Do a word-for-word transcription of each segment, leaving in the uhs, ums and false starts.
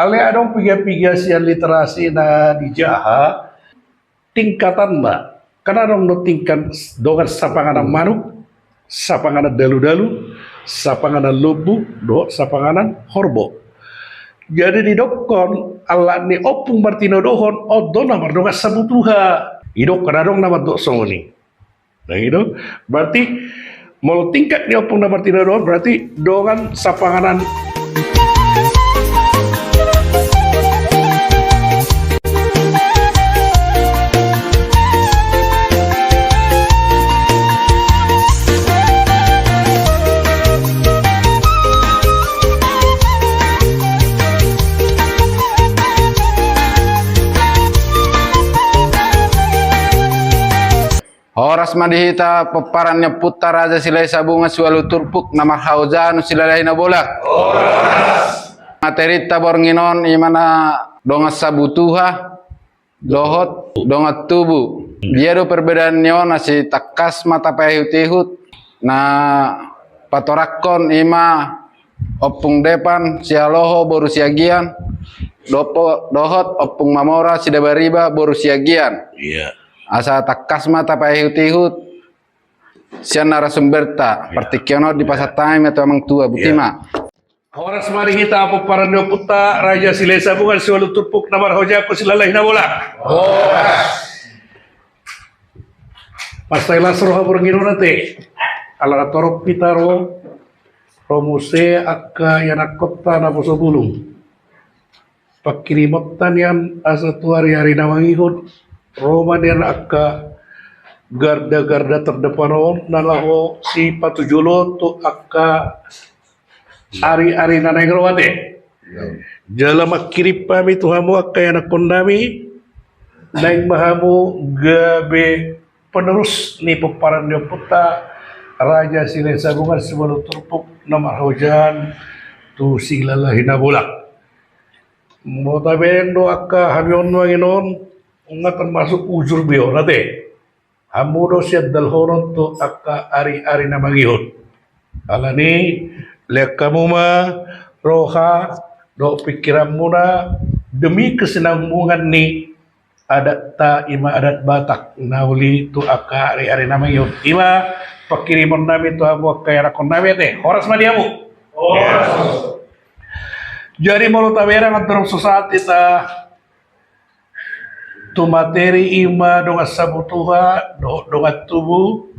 Alai adong piga-piga sian literasi na dijaha tingkatanna. Kan adong do tingkat dongan sapanganan manuk, sapanganan dalu-dalu, sapanganan lombu, dohot sapanganan horbo. Jadi didokkon, ala ni Ompung Martinodohon, on do na mardongan sabutuha. Didokkon adong na mandok songon i. Nah, gitu. Berarti molo tingkat ni Ompung na Martinodohon, berarti dongan sapanganan. Horas ma di hita pomparan ni ompunta Raja Silahi Sabungan siualu turpuk na marhaojahan tu Silalahi Nabolak. Horas. Materinta borngin on ima na dongan sabutuha dohot dongan tubu. Dia do perbedaan ni on, asi tangkas ma tapaihut-ihut na patorangkon ima Ompung Depan Sialoho boru Siagian, dopo-, dohot Ompung Mamora Sidabariba boru Siagian. Iya. Asa tangkas ma tapaihut-ihut sian narasumberta. Iya. Partingkian on dipasahat hami ma tu amang tua, boti ma. Horas ma di hita pomparan ni ompunta Raja Silahi Sabungan siualu turpuk na marhaojahan tu Silalahi Nabolak. Horas. Mansai las roha borngin on ate. Ala torop hita ro, ro muse angka ianakkonta naposo bulung. Pangkirimonta nian asa tu ari-ari na mangihut, ro ma nian angka garda-garda terdepan on na laho sipatujolo tu angka ari-ari na naeng ro ate. Jala mangkirim hami tu hamu angka ianakkonnami, naeng ma hamu gabe penerus ni pomparan ni ompunta Raja Silahi Sabungan siualu turpuk na marhaojahan tu Silalahi Nabolak. Molo tabereng do angka hami on nuaeng on, nunga termasuk ujur be on ate. Hamu do siandalhonon tu angka ari-ari na mangihut. Alani, lean hamu ma roha dohot pingkiranmuna demi kesinambungan ni adatta, ima adat Batak na uli tu angka ari-ari na mangihut. Ima pangkirimonnami tu hamu angka ianakkonnami ate. Horas ma di hamu. Horas. Jadi molo tabereng, andorang so sahat hita tu materi ima dongan sabutuha dohot dongan tubu,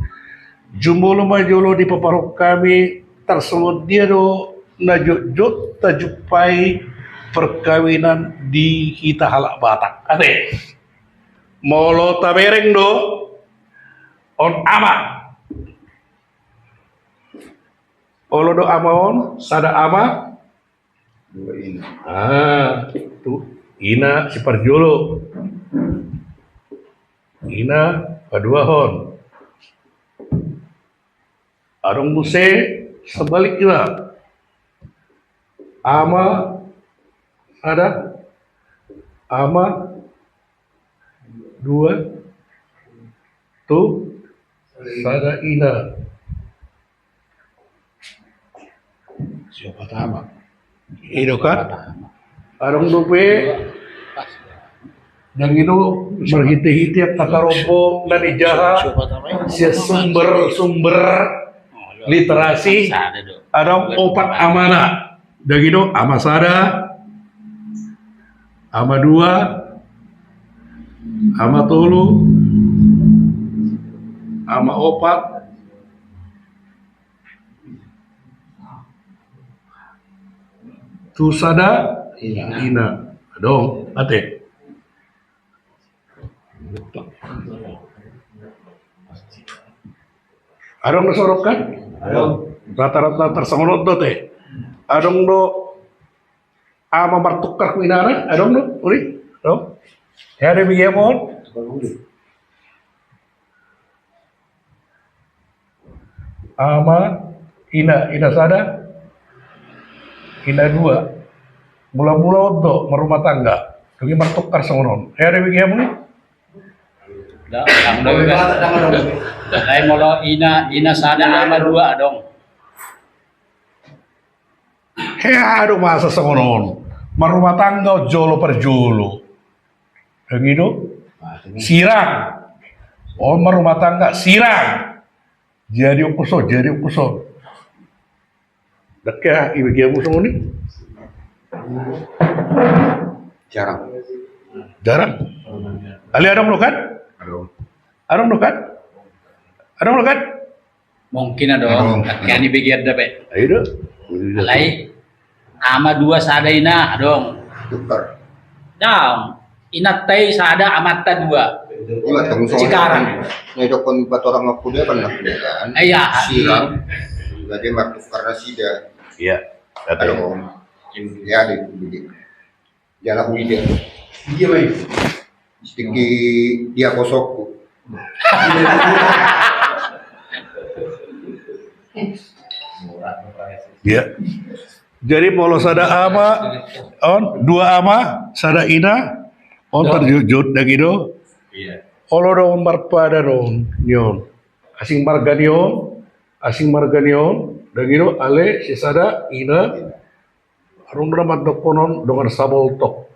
jumolo ma jolo dipaboa hami tarsongon dia do na jotjot tajumpai perkawinan di hita halak Batak ate. Molo tabereng do, on ama. Olo do ama on, sada ama. Dua ina. Ah, tu ina siparjolo. Ina paduahon. Adong muse sebalikna. Ama sada, ama dua, tu sada ina. Siopat ama. I do kan? Adong dope. Dang i do marhite-hite angka tarombo na nijaha sian sumber-sumber literasi. Adong opat amana. Dang i do ama sada, ama dua, ama tolu, ama opat, tu sada ina. Adong ate. Adong do sorok kan? Adong. Rata-rata tarsongon on do ate. Adong do ama martukar tu inana, adong do, uli? Adong. Hea do bege hamu on. Ama, ina, ina sada, ina dua. Mula-mula on do marrumah tangga. Dung i martukar songon on. Hea do bege hamu i? Dang, dang, dang. Lain molo ina, ina sada, ama dua, adong. Hea do masa songon on. Marrumah tangga on jolo parjolo. Dang i do? Sirang. On marrumah tangga, sirang. Jadi ongkos on, jadi ongkos on. Dang hea, ibagian musung ni. Jarang. Jarang. Ale adong do kan? Adong. Adong do kan? Adong do kan? Mungkin adong, adong. Tapi ani bagian da be. Ayo do. Alai ama dua sada ina adong. Tukar. Dang, inanta i sada amanta dua. Ima tong songon. Cikarang. Na idokkon patorang aku dia kan nak dia kan. Iya. Sirang. Jadi martukar nasida. Iya. Adong. Ya di. Jala huida. Dia mai. Sitiki dia kosokku. Iya. Jadi molo sada ama on, dua ama, sada ina on. Tarjujut dang i do. Iya. Olo do marpadan on, ni on. Asing marga ni on, asing marga ni on, dang i do, ale sisada ina. Adong do na mandok on dongan saboltok.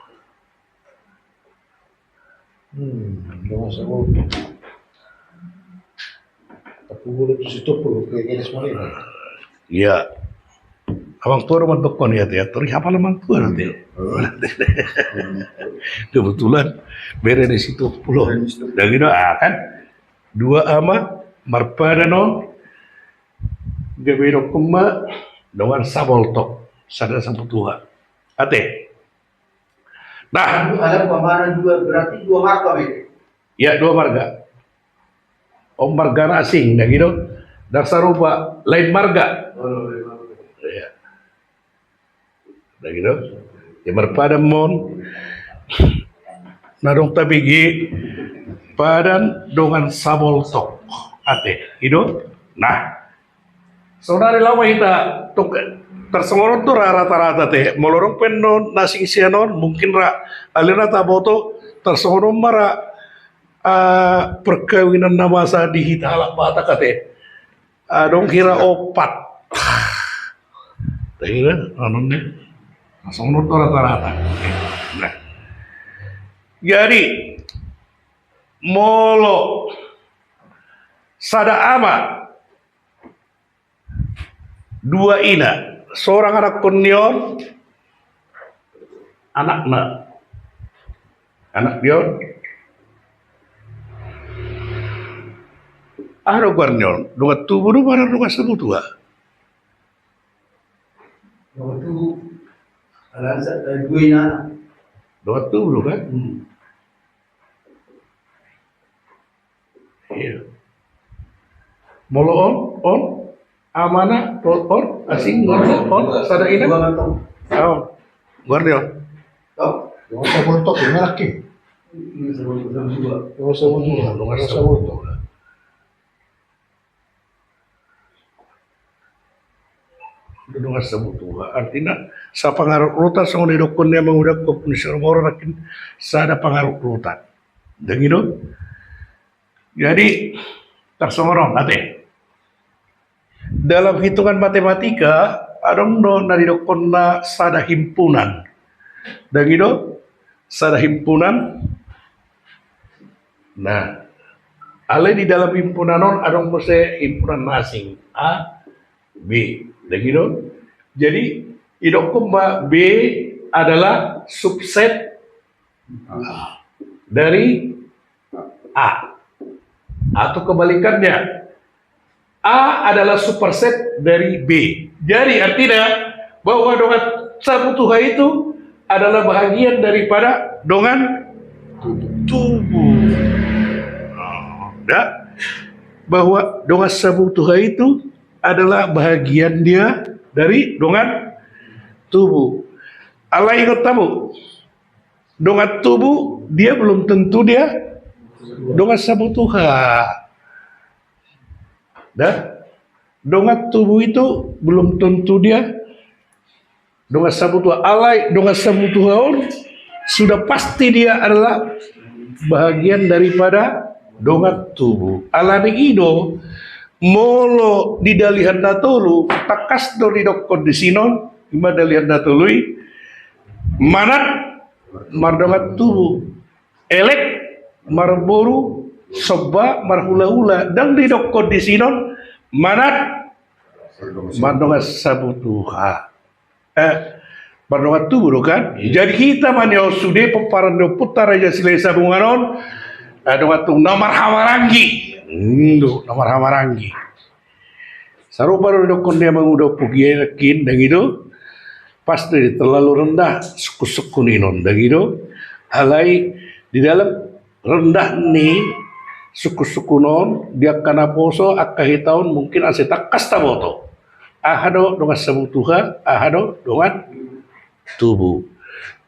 Hmm, dongan saboltok. Tapi boleh tu situ perlu ke genes mana? Iya. Amang tua do mandok on ya, ya. Tori hafal amang tua nanti. Kebetulan bere di situ pulo. Dang i do, ah, kan? Dua ama marpadan on. Gabe idokkon ma dongan saboltok, sada sabutuha. Ate. Nah. Ada pamana dua, berarti dua marga be. Ya, dua marga. On margana asing, dang i do. Dang sarupa, lain marga. Oh, lain marga. Iya. Dang i do. Ia marpadan ma on. Na dong tabege padan dongan saboltok. Ate, i do. Nah. Saonari laho ma hita tok, tarsongon on do ra rata-rata te. Molo adong pe annon na asing sian on, mungkin ra, alai na taboto tarsongon on ma ra, ah, perkawinan na masa di hita halak Batak ate. Adong hira opat. Tahe da, annon ni. Tarsongon on do rata-rata. Nah. Jadi molo sada ama, dua ina, sorang anakkon ni on, anakna. Anak ni on. Aha do goar ni on? Dongan tubu do manang dongan sabutuha? Dongan tubu. Alana sa, eh, dua ina. Dongan tubu do kan? Hmm. Iya. Molo on, on, amana, on, on, asing, on, on, sada ina. Oh, goar ni on. Dongan saboltok, dongan saboltok, dongan saboltok, dongan saboltok. Dongan sabutuha. Artina, sapangarutan songon didokkon ni amang uda, kopi ni siromoro, nangkin sada pangarutan. Dang i do. Jadi tarsongon on ate. Dalam hitungan matematika adong do na didokkon na sada himpunan. Dang i do. Sada himpunan. Nah, alai di dalam himpunan on adong muse himpunan na asing, A, B. Dang i do. Jadi didokkon ma B adalah subset dari A. Atau kebalikannya, A adalah superset dari B. Jadi artinya bahwa dongan sabutuha itu adalah bahagian daripada dongan tubu. Nah, bahwa dongan sabutuha itu adalah bahagian dia dari dongan tubu. Alai ingot hamu, dongan tubu dia belum tentu dia dongan sabutuha. Dah, dongan tubu itu belum tentu dia dongan sabutuha. Alai dongan sabutuha on sudah pasti dia adalah bahagian daripada dongan tubu. Alani i do, molo di Dalihan Na Tolu, tangkas do didokkon di sinon, ima Dalihan Na Tolu i, Manat mardongan tubu. Elek marboru, somba marhulahula. Ndang didokkon disi non manat mardongan sabutuha. Eh, mardongan tubu do kan? Jadi hita ma nion sude pomparan ni ompunta Raja Silahisabungan on, eh, dongan tubu na marhahamaranggi. Ndo, na marhahamaranggi. Sarupa do didokkon ni amang uda Ompu Gia nangkin, ndang i do? Pasti terlalu rendah sungkunsungkun i non, ndang i do? Alai di dalam rendah ni sungkunsungkun on, di angka naposo, angka hita on mungkin ase tangkas taboto. Aha do dongan sabutuha, aha do dongan tubu.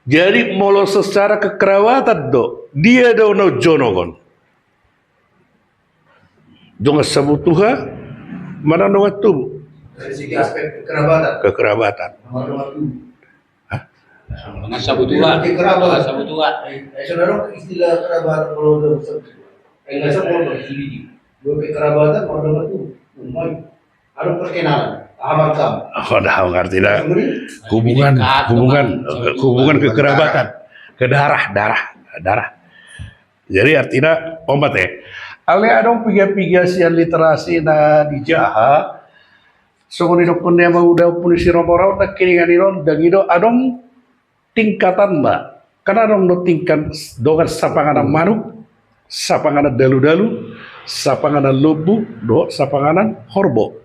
Jadi molo secara kekerabatan do, dia do na jonok on. Dongan sabutuha manang dongan tubu? Dari segi aspek kekerabatan. Kekerabatan. Nomor dongan tubu. Hah? Dongan sabutuha. Kekerabatan. Dongan sabutuha. Eh, eh, saudara, istilah kerabat kalau udah sabutuha. Eh, nggak semua bagi sini. Dua kekerabatan, nomor dongan tubu. Umai. Ada perkenalan. Aman kam. Oh, dah, ngerti dah. Hubungan, hubungan, hubungan kekerabatan. Ke darah, darah, darah. Jadi artina on ma ate. Alai adong piga-piga sian literasi na dijaha. Songon didokkon ni amang uda Ompu ni si Romora on nangkiningan i non, ndang i do adong tingkatanna. Kan adong do tingkat dongan sapanganan manuk, sapanganan dalu-dalu, sapanganan lombu, dohot sapanganan horbo.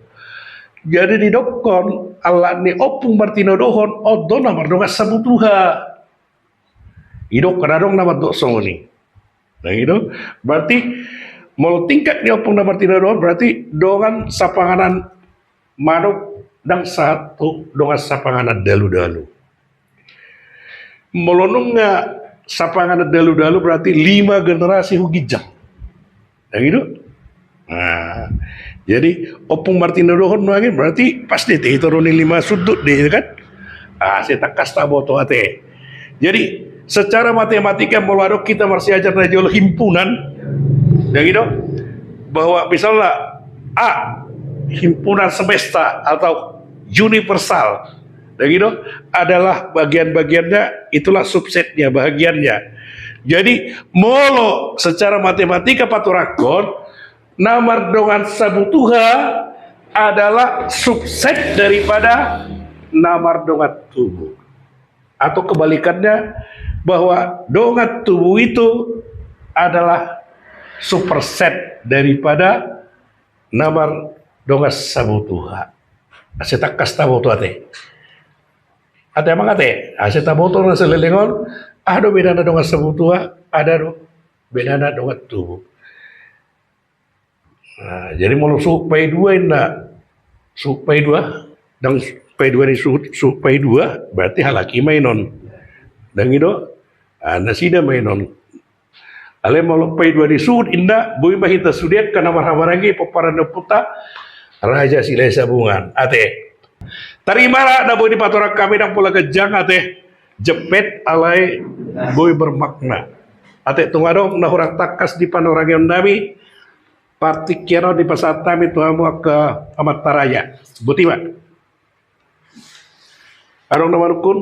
Jadi didokkon, ala ni ompung martinodohon, on do na mardongan sabutuha. Didokkon adong na mandok songon i. Ndang i do? Berarti molo tingkat ni ompung na martinodohon, berarti dongan sapanganan manuk ndang sahat tu dongan sapanganan dalu-dalu. Molo nunga sapanganan dalu-dalu berarti lima generasi hu ginjang. Ndang i do? Nah, jadi ompung martinodohon nangkin berarti pas do i, ito do ni lima sundut do i kan? Ah, ase tangkas taboto ate. Jadi secara matematika molo adong hita marsiajar na jolo himpunan, ndang i do? Bahwa misalnya A, himpunan semesta atau universal, ndang i do? Adalah bagian-bagiannya, itulah subsetnya, bahagiannya. Jadi molo secara matematika patorangkon, na mardongan sabutuha adalah subset daripada na mardongan tubu. Atau kebalikannya, bahwa dongan tubu itu adalah superset daripada na mardongan sabutuha. Ase tangkas taboto ate. Ate amang ate, ase taboto na saleleng on, aha do bedana dongan sabutuha, aha do bedana dongan tubu. Nah, jadi molo suhut paidua inna, suhut paidua, ndang paidua ni suhut, suhut paidua, berarti halak i ma i non. Ndang i do? Ah, nasida ma i non. Alai molo paidua ni suhut inna, boi ma hita sude angka na marhahamaranggi pomparan ni ompunta Raja Silahisabungan. Ate. Tarima ra na boi dipatorang hami, ndang pola ganjang ate. Jempek alai boi bermakna. Ate, tung adong na hurang tangkas di panorangion nami, partingkian on dipasahat hami tu hamu angka amanta raja. Boti ma. Adong na manungkun?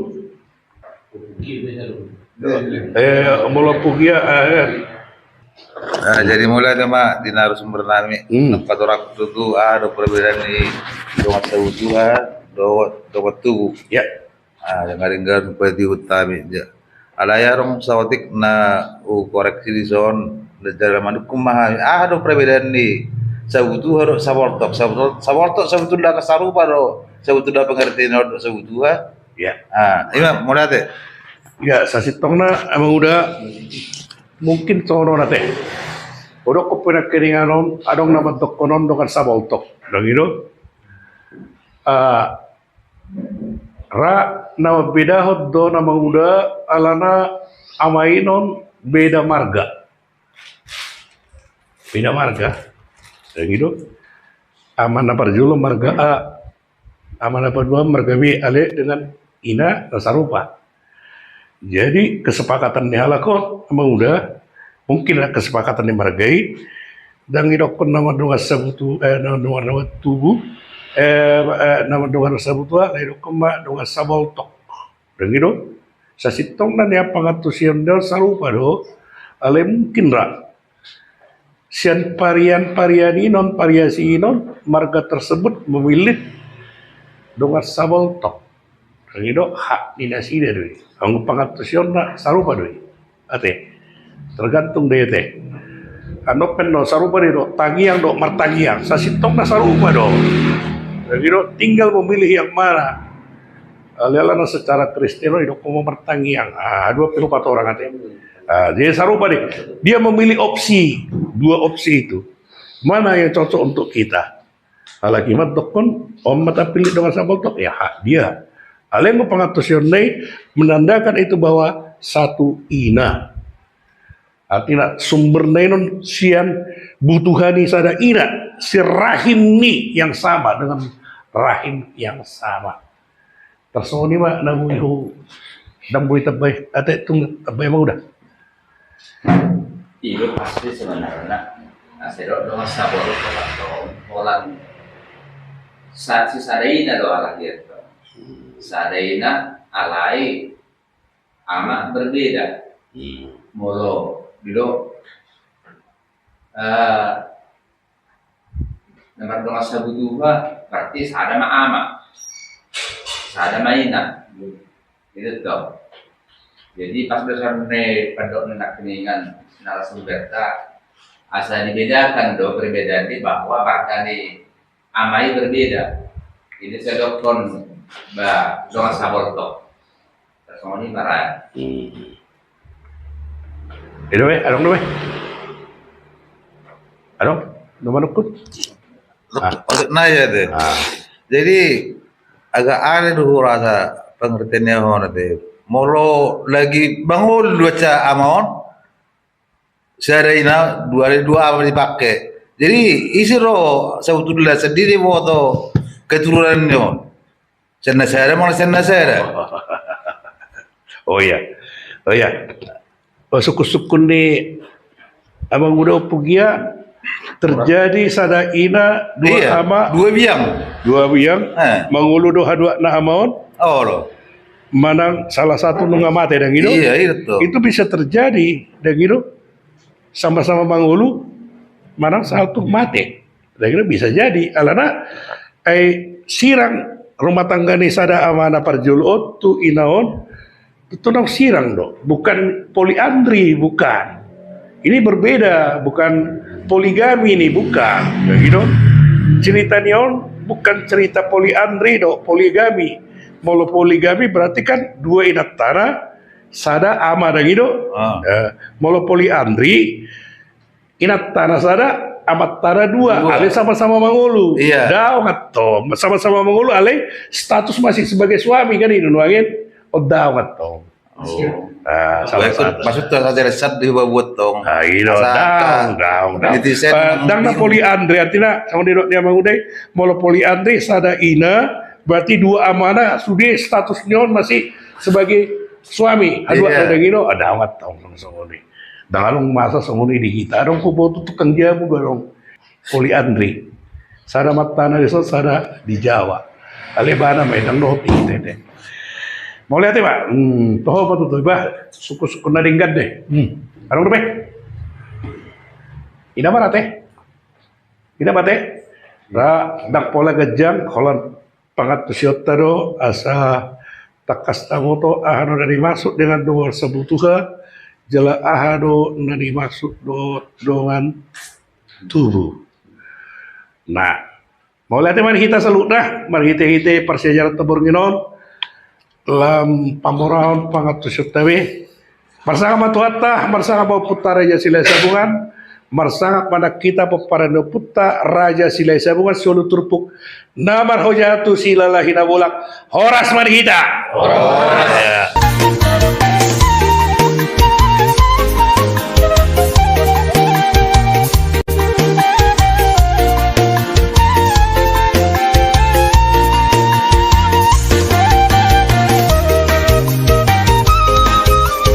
Eh, molo Ompu Gia, eh. Ah, jadi mulai ma di narasumber nami. Hmm. Patorang tutu, ah, aha do perbedaan ni dongan sabutuha, dongan, dongan tubu. Ya. Ah, dengan, dengan peti hutami, ya. Alai adong saotik na hukoreksi dison, na jala manungkun ma hami. Aha do perbedaan ni sabutuha dohot saboltok? Saboltok, saboltok sebetulna sarupa do, sebetulna pengertian dohot sabutuha. Ya. Ah, ima, mauliate. Ya, sasintongna, amang uda, mungkin songon on ate. Hudok pe nangkiningan on, adong na mandokkon on dongan saboltok. Ndang i do? Ah, ra na mambedahon do na manguda alana ama i non beda marga. Beda marga. Ndang i do? Ama na parjolo marga A, ama na paduahon marga B, alai dengan ina na sarupa. Jadi kesepakatan ni halak on, amang uda, mungkin kesepakatan ni marga i, ndang didokkon na mardongan sabutu, eh, na mardongan tubu, eh, eh, na mardongan sabutuha, alai didokkon ma dongan saboltok. Ndang i do? Sasintongna nian pangantusion on sarupa do, alai mungkin ra sian varian-varian i non, variasi i non, marga tersebut memilih dongan saboltok. Dang i do, hak ni nasida do i. Anggo pangantusionna sarupa do i. Ate. Tergantung do i ate. Annon pe non sarupa do i do, tangiang dohot martangiang. Sasintongna sarupa do. Dang i do, tinggal memilih yang mana. Alai alana secara Kristen i do, komo martangiang. Ah, dua pe hupatorang ate. Ah, jadi sarupa do i. Dia memilih opsi, dua opsi itu. Mana yang cocok untuk kita? Halak i mandokkon, on ma tapillit dongan saboltok, ya hak dia. Alai anggo pangantusionna i menandakan itu bahwa satu ina. Artina sumberna i non sian butuha ni sada ina, sian rahim ni yang sama dengan rahim yang sama. Tarsongon i ma na boi hu, dang boi tambai, ate tung tambai ma udah. I do pasti sebenarna. Nah, sai dok dongan saboltok, holan sa-, sisada ina do alana i. Sada ina alai ama berbeda. Hmm. Molo didok, eh, na mardongan sabutuha, berarti sada ma ama, sada ma ina. Gitu toh. Jadi pas dasar ni pandok ni nangkiningan narasumberta, asa dibedakan do perbedaan i, bahwa marga ni ama i berbeda. Jadi sai dokkon ba dongan saboltok. Tarsongon i ma ra. Hmm. I do be, adong do be. Adong, do manungkun. Ah. Maksudna ya ate. Ah. Jadi agak aneh do hurasa pengertian ni on ate. Molo lagi mangolu dua ama on, sada ina, dua, dua ama dipake. Jadi ise do sebetulna sandiri boto keturunan ni on. Sian na sada manang sian na sada. Oh iya. Oh iya. Oh, sungkun-sungkun ni Amang Uda Ompu Gia, terjadi sada ina, dua ama, dua biang. Dua biang. Eh. Mangolu do haduana ama on. Oh, lo. Manang salah satu nunga mate, dang i do? Iya, iya, betul. Itu bisa terjadi, dang i do? Sama-sama mangolu, manang salah satu mate. Dang i do, bisa jadi. Alana, ai sirang rumah tangga ni sada ama na parjolo on tu ina on, tentu naung sirang do. Bukan poliandri, bukan. Ini berbeda, bukan poligami ini, bukan. Dang i do? Cerita ni on bukan cerita poliandri do, poligami. Molo poligami berarti kan dua inantana, sada ama, dang i do? Ah. Eh, molo poliandri, inantana sada, amantana dua, dua. Alai sama-sama mangolu. Iya. Daong antong, sama-sama mangolu, alai status masih sebagai suami kan i do nuaeng. Oh, daong antong. Oh. Ah, salah satu. Maksud tu asa jelas sat di babuat tong. Ah, i do, daong, daong, daong. Dang na poliandri, artina songon didok ni Amang Uda i, molo poliandri sada ina, berarti dua amana sude status ni on masih sebagai suami. Haduana, dang i do? Ah, daong antong songon i. Dang adong masa songon i di hita. Adong huboto tukang jamu do adong poliandri. Sada amantana dison, sada di Jawa. Alai ibana ma i, dang dohot i ate. Mauliate ma. Hmm, toho ma tutu, bah, sungkun-sungkun na denggan do i. Hmm. Adong dope? Ina ma ra ate. Ina ma ate. Ra, dang pola ganjang, holan pangantusionta do, asa tangkas taboto aha do na dimaksud dengan dongan sabutuha, jala aha do na dimaksud do dongan tubu. Nah, mauliate ma di hita saluhutna, marhite-hite parsiajaranta borngin on, lam pamoraon pangantusionta be. Marsangap ma Tuhanta, marsangap ma Ompunta Raja Silahisabungan, marsangap ma nang hita pomparan ni Ompunta Raja Silahisabungan, solu turpuk na marhojat tu Silalahi Nabolak. Horas ma di hita. Horas. Ya.